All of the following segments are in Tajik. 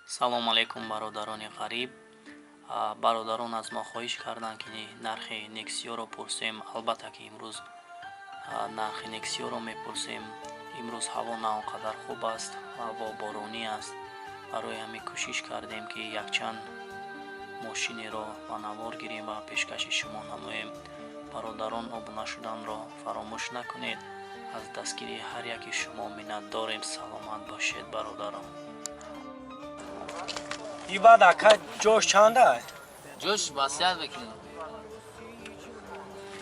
Салом алейкум, бародарони ғариб. Бародарон аз мо хоҳиш карданд, ки нархи Нексиёро пурсем. Албатта ки имрӯз нархи Нексиёро мепурсем. Имрӯз ҳаво на он қадар хуб аст, ҳаво боронӣ аст. Барои ҳамин кӯшиш кардем, ки якчанд мошинеро ба навор гирем ва пешкаши шумо намоем. Бародарон, обуна шуданро фаромӯш накунед. Аз дастгирии ҳар яки шумо миннатдорем. Саломат бошед, бародарон. И баъд, ака, ҷош чанда? Ҷош васият мекунем.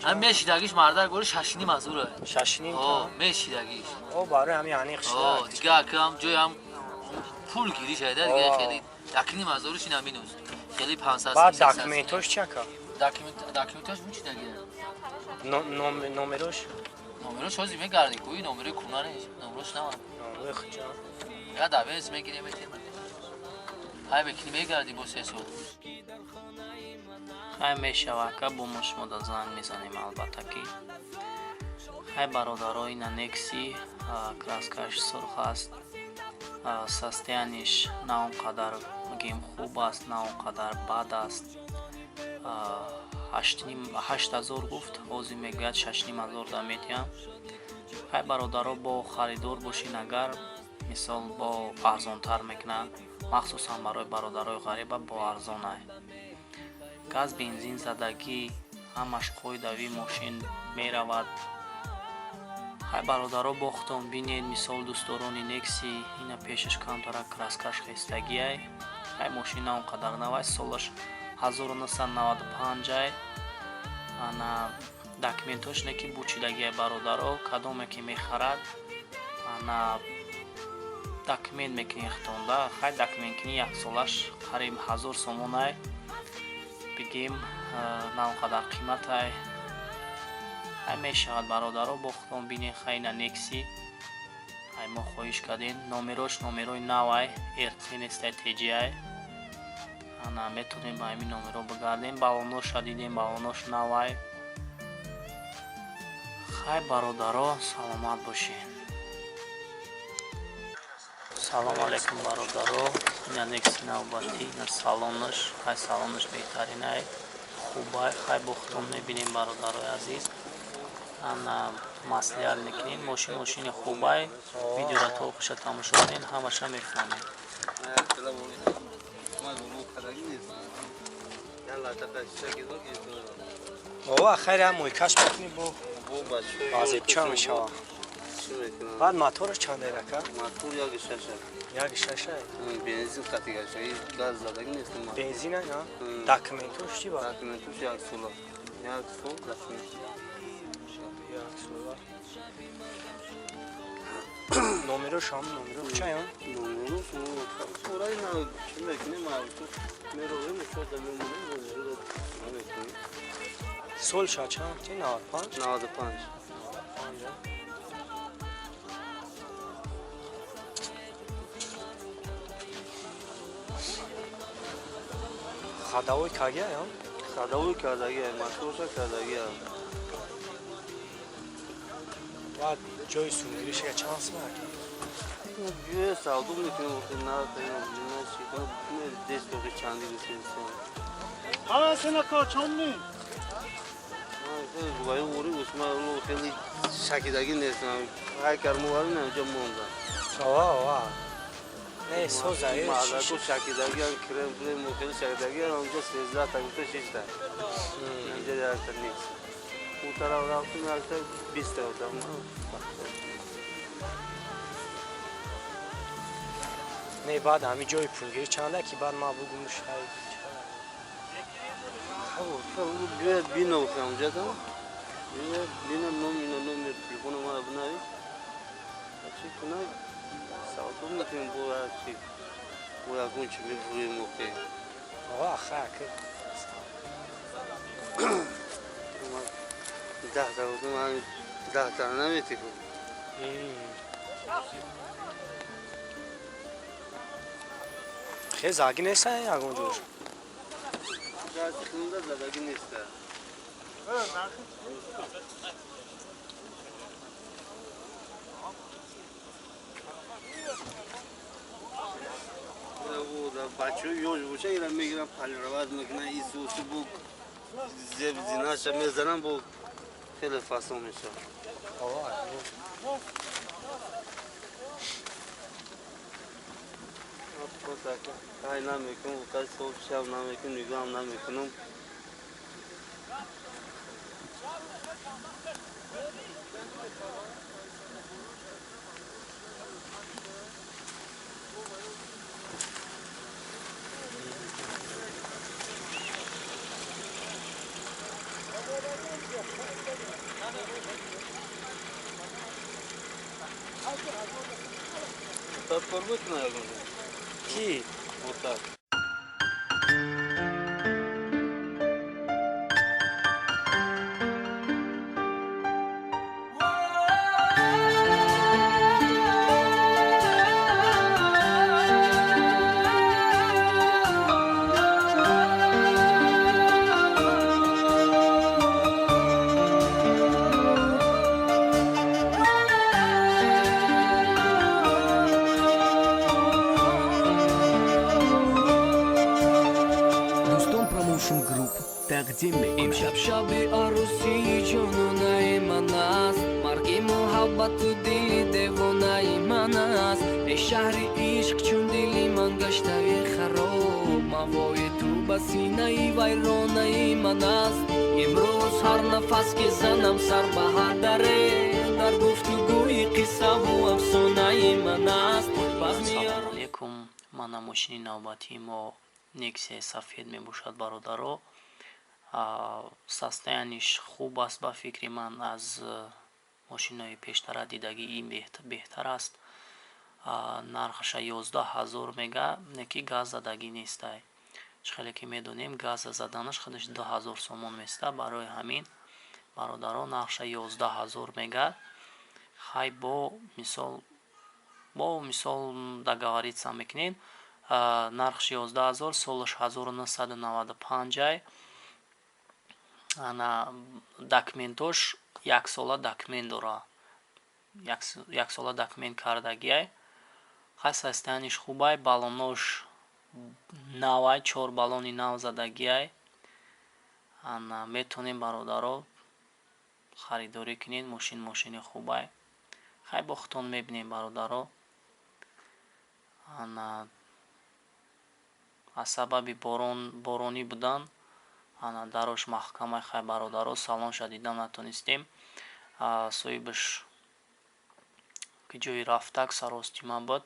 Ҳам мешидагиш мардар гори шашним азура. Шашним? О, мешидагиш. О, барои ҳами аниқ шуда. О, дига ака ҳам ҷой ҳам пул гириш айда, дига хеле якним азуриш ина минус. Хеле 500. Баъд документош чи, ака? Документош мучидаги. Номерош? Номерош ҳозир мегарди куи номерои куна нест. Номерош нава. Номерои хуҷа. Я давес мегирем метем. Ҳай мекунӣ мегарди бо 3 сол. Хай, мешава, ака, бо мо шумо да занг мезанем, албатта ки. Хай, бародаро, ина Некси, краскаш сурх аст, состояниш на он қадар мегӯем хуб аст, на он қадар бад аст. 8000 гуфт, ҳозир мегӯяд 6500 да метиҳам. Хай, бародаро, бо харидор бошин, агар мисол бо арзонтар мекунад, махсусан барои бародарои ғариба бо арзонай. Газ, бензин задагӣ, ҳамаш қоидави, мошин меравад. Хай, бародаро, бо худтон бинед. Мисол, дӯстдорони Некси, ина пешаш камтарак краскаш хестагиай. Хай, мошин на он қадар навай, солаш 1995-ай. Ана документош не ки бучидагиай. Бародаро, кадоме ки мехарад, ана документ мекунӣ хитонда. Хай, документкунӣ яксолаш қариб 1000 сомонай, бигем, на он қадар қиматай. Хай, мешавад, бародаро, бо худтон бинед. Хай, ина Некси, ай мо хоҳиш кардем. Номерош номерои навай, РТ нестай, ТҶай. Ана метавонем ба ҳамин номеро бигардем. Балоноша дидем, балонош навай. Хай, бародаро, саломат бошед. Салом алейкум, бародаро. Ина Некси навбатӣ, ина салонаш. Хай, салонаш беҳтаринай, хубай. Хай, бо худтон мебинем, бародарои азиз. Ана маслиҳат мекунем, мошин мошини хубай. Видеора то охиша тамошо кунед, ҳамаша мефаҳмед. Ова, хайр, ҳам мойкаш мекунӣ, бо азебча мешава. Баъд мотораш чанда, ака? Мотор як шаша. Як шаша? Бензин қатигаша, газ задаги нест. Бензина, на? Документош чи ба? Документош як сола. Як сол документ. Як сола. Номерош ҳам номеро чаян? Номерош орай на чӣ мекунем, меровем, шода мемонем, номеро намекунем. Сол ша чанд? 95? 95. 95. Ходовой кагия, я? Ходовой кардагия, моторша кардагия. Баъд ҷои сунгириша чанд сом, ака? Ҷои савдо мекунем, охи нарх дест охи чанди гусем. Ҳама сена кор чонни? Вай ори усма хеле шакидагӣ нест. Ҳай кармовари наҷа монда. Ова, ова. Не, соза. Мадаку шакидагӣ, крем крем хеле шакидагӣ, онҷо 13 та гуфта 6 та. Инҷа якта нест. У тараф рафтум, якта 20 та гуфта. Не, баъд ҳами ҷои пулгирӣ чанда, ки баъд ман бугумш ҳай. Биёяд бино онҷа там. Биёяд бино номина номер телефона мара бинави. Чӣ кунам? Савдо мекунем бо чи бо ягон чи мефурӯем охе. Ова, ха, ака. 10 та гуфтам, 10 та наметикун. Хе заги неста ягон ҷош? Дасти хунда задагӣ неста. Бачаҳо ёш боша, ира мегирам, полировать мекунам, исусу бу зеб зинаша мезанам, бу хеле фасон мешавад. Ай намекунам, каси соб шаб намекунам, нигоҳам намекунам. Так порвать наверное. Ки? Вот так. Тақдим мекунад. Имшаб шаби арӯсии ҷононаи ман аст, марги муҳаббату дили девонаи ман аст. Эй шаҳри ишқ, чун дили ман гаштаи хароб, мавои ту ба синаи вайронаи ман аст. Имрӯз ҳар нафас ки занам сар ба ҳар даре, дар гуфтугӯи қиссаву афсонаи ман аст. Салому алейкум. Мана мошини навбатии мо Нексия сафед мебошад, бародаро. Состояние ш хуб аст, ба фикри ман аз мошинои пештара дидагӣ ин беҳтар аст. Нархаша 11 000 мега, не ки газ задагӣ нестай. Чӣ хеле ки медонем, газ заданаш худаш 2000 сомон места. Барои ҳамин, бародаро, нархша 11 000 мега. Хай, бо мисол договориться мекунед. Нархш 11 000, солаш 1995 ай. Ана документош яксола документ дора, яксола документ кардагиай. Хай, состояние ш хубай, баллонош навай, чор баллони нав задагиай. Ана метонем, бародаро, харидорӣ кунед. Мошин мошини хубай. Хай, бо худтон мебинем, бародаро. Ана аз сабаби боронӣ будан, ана дарош маҳкамай. Хай, бародаро, салонша дида натонистем. Соҳибаш ки ҷои рафтак саростима буд,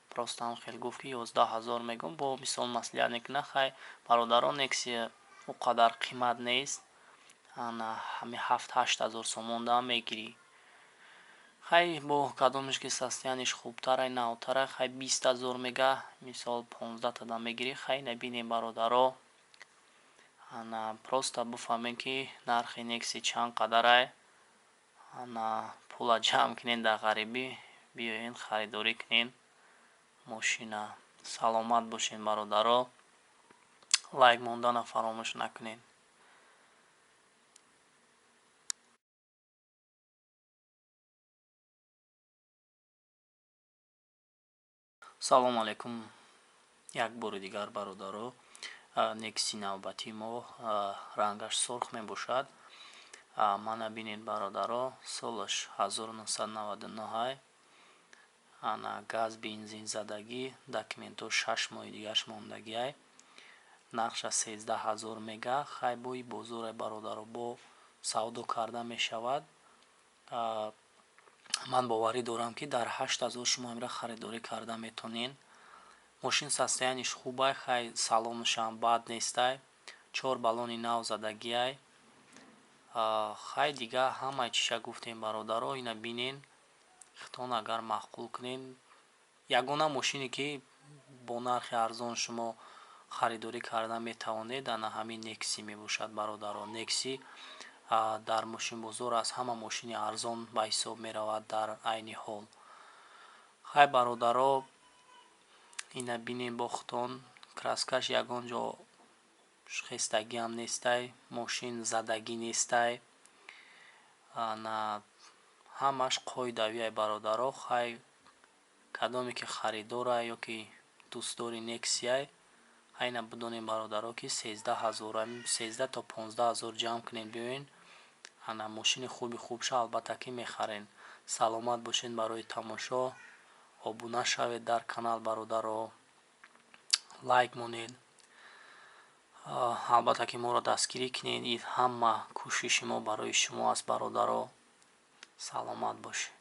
просто ҳам хел гуфт, ки 11 000 мегӯм, бо мисол маслиҳат мекунад. Хай, бародаро, Нексия о қадар қимат нест. Ана ҳами 7-8 ҳазор сомон даам мегирӣ. Хай, бо кадомеш ки состояние ш хубтарай, навтарай, хай, 20 000 мега, мисол 15 тада мегирӣ. Хай, набинем, бародаро. Ана просто бифаҳмем, ки нархи Некси чанд қадарай. Ана пула ҷамъ кунед, дар ғарибӣ биёед, харидорӣ кунед мошина. Саломат бошед, бародаро, лайк мондана фаромӯш накунед. Салому алейкум як бори дигар, бародаро. Некси навбатии мо рангаш сурх мебошад. Мана бинед, бародаро, солаш 1999. Ана газ, бензин задагӣ, документҳо 6 моҳи дигарш мондагиай. Нархша 13 000 мега. Хай, бои бозоре, бародаро, бо савдо карда мешавад. Ман боварӣ дорам, ки дар 8000 шумо амира харидорӣ карда метонед. Мошин состояние ш хубай. Хай, салонашам бад нестай, чор баллони нав задагиай. Хай, дига ҳамаи чиша гуфтем, бародаро. Ина бинен хитон, агар маъқул кунед. Ягона мошине, ки бо нархи арзон шумо харидорӣ карда метавонед, ана ҳамин Некси мебошад, бародаро. Некси дар мошинбозор аз ҳама мошини арзон ба ҳисоб меравад дар айни ҳол. Хай, бародаро, ина бинем бо худтон. Краска ш ягон ҷо хестагиам нестай, мошин задагӣ нестай. Ана ҳамаш қоидавиай, бародаро. Хай, кадоме ки харидора ё ки Дӯстдори Нексияй, айна бидонем, бародаро, ки 13 000, 13 то 15 000 ҷамъ кунед, биёен, ана мошини хуби хубша албатта ки мехарен. Саломат бошед барои тамошо. Обуна шавед дар канал, бародаро, лайк монед, албатта ки моро дастгирӣ кунед. Ин ҳама кӯшиши мо барои шумо аст, бародаро. Саломат бошед.